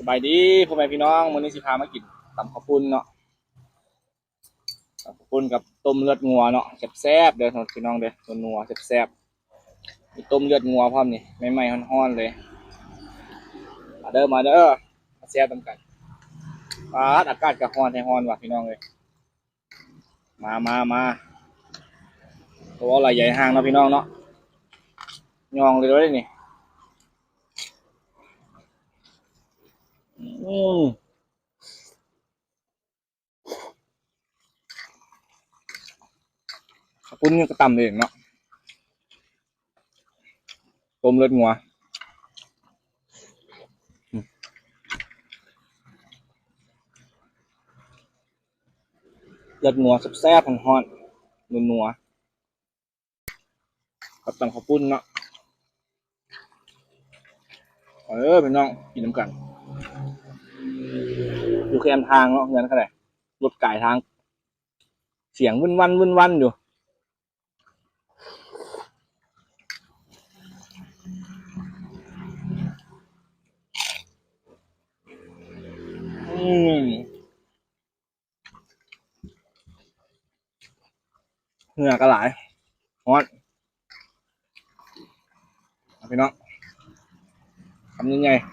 ສະບາຍດີພໍ່ແມ່ພີ່ນ້ອງ, ມື້ນີ້ຊິພາມາກິນຕຳເຂົ້າປຸ້ນເນາະ, ຕຳເຂົ້າປຸ້ນກັບຕົ້ມເລືອດງົວເນາະ, ແຊບໆເດີພີ່ນ້ອງເດີ, ນົວໆ ແຊບໆ. ມີຕົ້ມເລືອດງົວພ້ອມນີ້, ໃໝ່ໆ ຮ້ອນໆ ເລີຍ. ມາເດີ ມາເດີ ມາແຊບນຳກັນ. ປາດ ອາກາດກະຮ້ອນແທ້ຮ້ອນວ່າພີ່ນ້ອງເອີຍ. ມາ ມາ ມາ. ເວົ້າຫຼາຍຢ່າໃຫ້ຫ່າງເນາະພີ່ນ້ອງເນາະ, ຍ່ອງເລີຍເດ້ນີ້. ອືມ ເຂົ້າປຸ້ນນີ້ກະຕຳເອງເນາະ, ຕົ້ມເລືອດງົວ. ເລືອດງົວແຊບໆ ຮ້ອນໆ ນົວໆ ກັບຕຳເຂົ້າປຸ້ນເນາະ. ເອີ ພີ່ນ້ອງ ກິນນຳກັນ. ຢູ່ແຄມທາງເນາະ, ເຮືອນກະໄດ້, ລົດກາຍທາງ, ສຽງວຶ້ນວັນ ວຶ້ນວັນຢູ່. ອືມ ເຫື່ອກະຫຼາຍ, ຮ້ອນ. ເອົາ ພີ່ນ້ອງ ຄຳໃຫຍ່ໆ.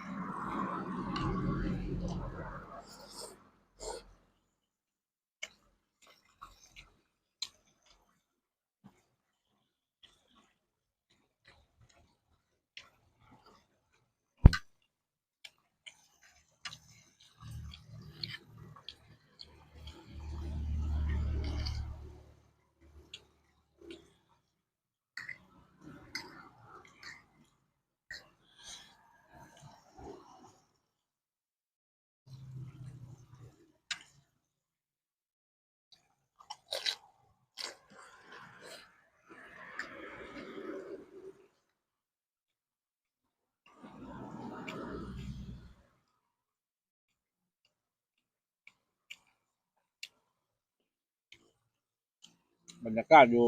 ບັນຍາກາດຢູ່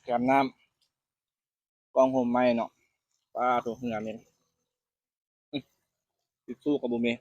ແຄມນ້ຳ ກ້ອງຮົ່ມໄມ້ເນາະ. ປາໂທ້ ເຫື່ອເໝັນ, ອື ທິດຊູກະບໍ່ມີ.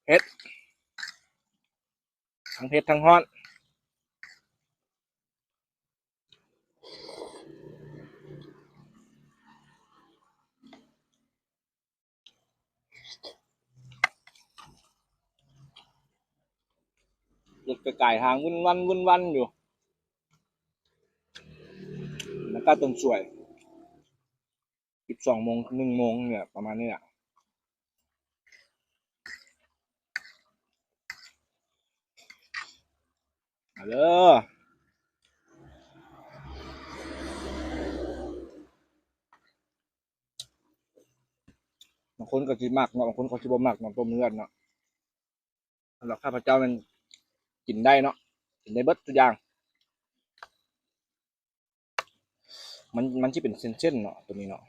ເຜັດ ທັງເຜັດທັງຮ້ອນ. ລົດກະກາຍທາງວຶ້ນວັນ ວຶ້ນວັນຢູ່. ບັນຍາກາດຕອນສວຍ ສິບສອງໂມງ ໜຶ່ງໂມງນີ້ແຫຼະ ປະມານນີ້ແຫຼະ. ມາເດີ. ບາງຄົນກະຊິມັກເນາະ, ບາງຄົນກະຊິບໍ່ມັກເນາະ ຕົ້ມເລືອດເນາະ. ສຳລັບຂ້າພະເຈົ້າແມ່ນກິນໄດ້ເນາະ, ກິນໄດ້ເບິດທຸກຢ່າງ. ມັນ ມັນຊິເປັນເສັ້ນໆເນາະ ໂຕນີ້ເນາະ.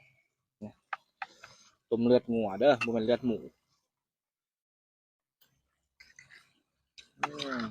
ຕົ້ມເລືອດງົວເດີ ບໍ່ແມ່ນເລືອດໝູ. ອືມ.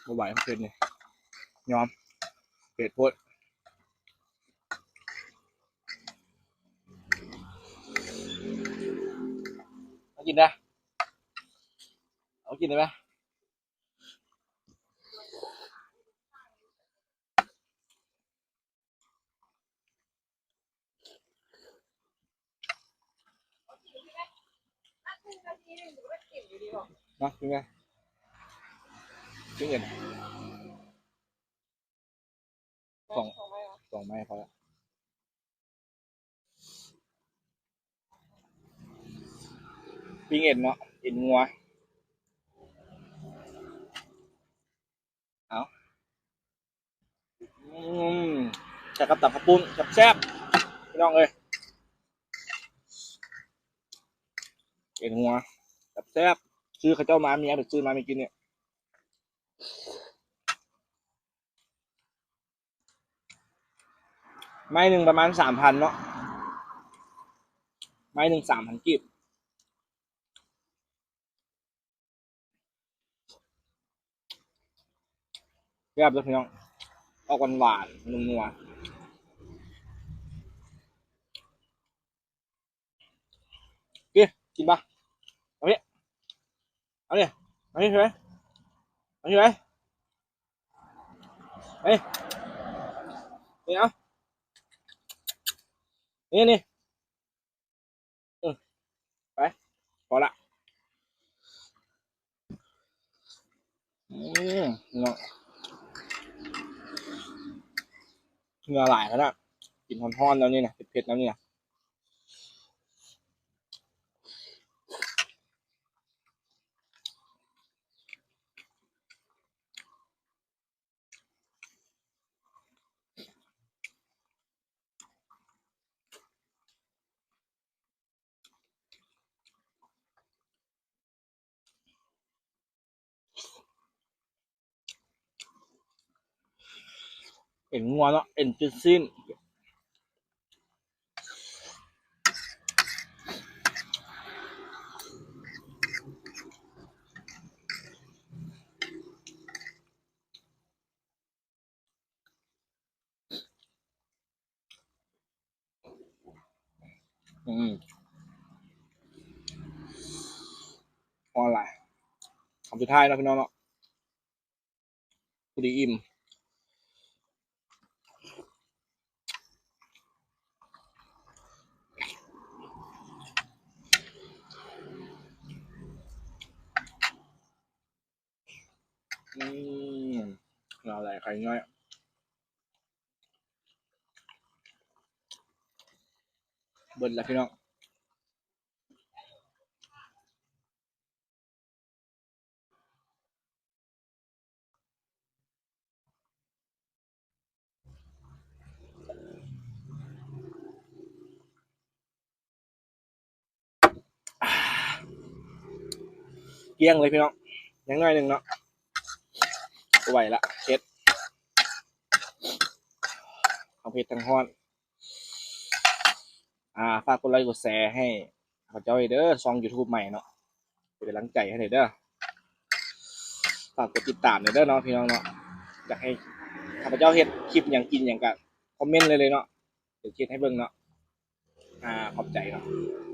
ບໍ່ໄຫວ ເຜັດນີ້ ຍອມ ເຜັດໂພດ. ເອົາກິນເດີ້ ເອົາກິນໄດ້ໄໝ? ມາກິນເດີ້ ກິນເອງ ສອງ ສອງໄມ້ພໍລະ. ປີ້ງເອັນເນາະ ເອັນງົວ. ເອົາ ອືມ ໃສ່ກັບຕຳເຂົ້າປຸ້ນ ແຊບໆ ພີ່ນ້ອງເອີຍ. ເອັນງົວ ແຊບໆ ຊື້ເຂົາເຈົ້າມາ ເມຍໄປຊື້ມາ ເມຍກິນນີ້. ໄມ້ໜຶ່ງປະມານສາມພັນເນາະ ໄມ້ໜຶ່ງສາມພັນກີບ. ແຊບເດີ້ພີ່ນ້ອງ ອອກຫວານໆ ນົວໆ. ກິນ ກິນປະ ເອົາພີ້ ເອົາພີ້ ເອົາພີ້ ເອົາພີ້ ເອົາພີ້ ເອົາພີ້ ເອົາ ນີ້ ນີ້ ນີ້ ເອີ ໄປ ພໍລະ. ອືມ ເນາະ ເຫື່ອຫຼາຍຂະໜາດ ກິນຮ້ອນໆ ແນວນີ້ນະ ເຜັດໆ ແນວນີ້ນະ. ເອັນງົວເນາະ ເອັນຕິດຊີ້ນ. ອືມ ພໍລະ ຄຳສຸດທ້າຍເນາະ ພີ່ນ້ອງເນາະ ພໍດີອີ່ມ. ອືມ ລາວໄຫຼໄຂ່ນ້ອຍ ເບິດລະພີ່ນ້ອງ. ກ້ຽງເລີຍພີ່ນ້ອງ ຍັງໜ້ອຍໜຶ່ງເນາະ ບໍ່ໄຫວລະ ເຜັດ ທັງເຜັດທັງຮ້ອນ. ອ່າ ຝາກກົດໄລກົດແຊໃຫ້ຂ້າພະເຈົ້າເດີ ຊ່ອງຢູທູບໃໝ່ເນາະ ເປັນກຳລັງໃຈໃຫ້ເດີ ຝາກກົດຕິດຕາມເດີເນາະ ພີ່ນ້ອງເນາະ. ຢາກໃຫ້ຂ້າພະເຈົ້າເຮັດຄລິບຫຍັງ ກິນຫຍັງ ກະຄອມເມັນໄດ້ເລີຍເນາະ ດຽວເຮັດໃຫ້ເບິ່ງເນາະ. ອ່າ ຂອບໃຈເນາະ.